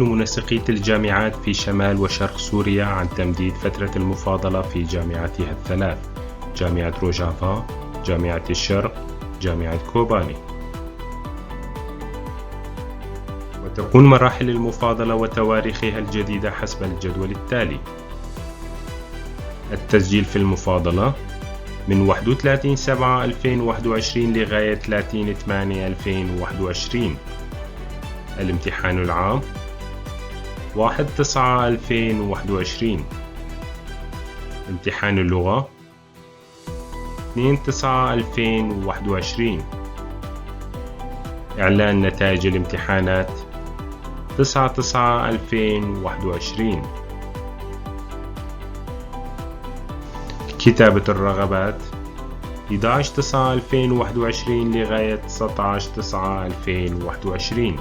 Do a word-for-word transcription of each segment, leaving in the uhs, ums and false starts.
ومنسقية الجامعات في شمال وشرق سوريا عن تمديد فترة المفاضلة في جامعاتها الثلاث، جامعة روجافا، جامعة الشرق، جامعة كوباني. وتكون مراحل المفاضلة وتواريخها الجديدة حسب الجدول التالي: التسجيل في المفاضلة من واحد وثلاثين سبعة ألفين وواحد وعشرين لغاية ثلاثين ثمانية ألفين وواحد وعشرين. الامتحان العام واحد تسعة ألفين وواحد وعشرين. امتحان اللغة اثنين تسعة ألفين وواحد وعشرين. إعلان نتائج الامتحانات تسعة تسعة ألفين وواحد وعشرين. كتابة الرغبات احدعش تسعة ألفين وواحد وعشرين لغاية تسعتعش تسعة ألفين وواحد وعشرين.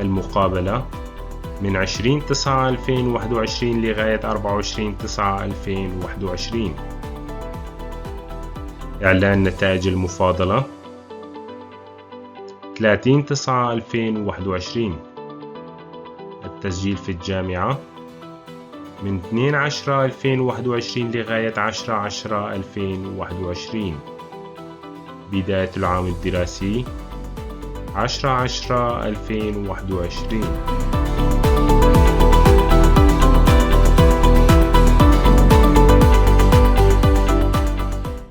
المقابلة من عشرين تسعة ألفين وواحد وعشرين لغاية أربعة وعشرين تسعة ألفين وواحد وعشرين. إعلان نتائج المفاضلة ثلاثين تسعة ألفين وواحد وعشرين. التسجيل في الجامعة من اثنين عشرة ألفين وواحد وعشرين لغاية عشرة عشرة ألفين وواحد وعشرين. بداية العام الدراسي عشرة عشرة ألفين وواحد وعشرين.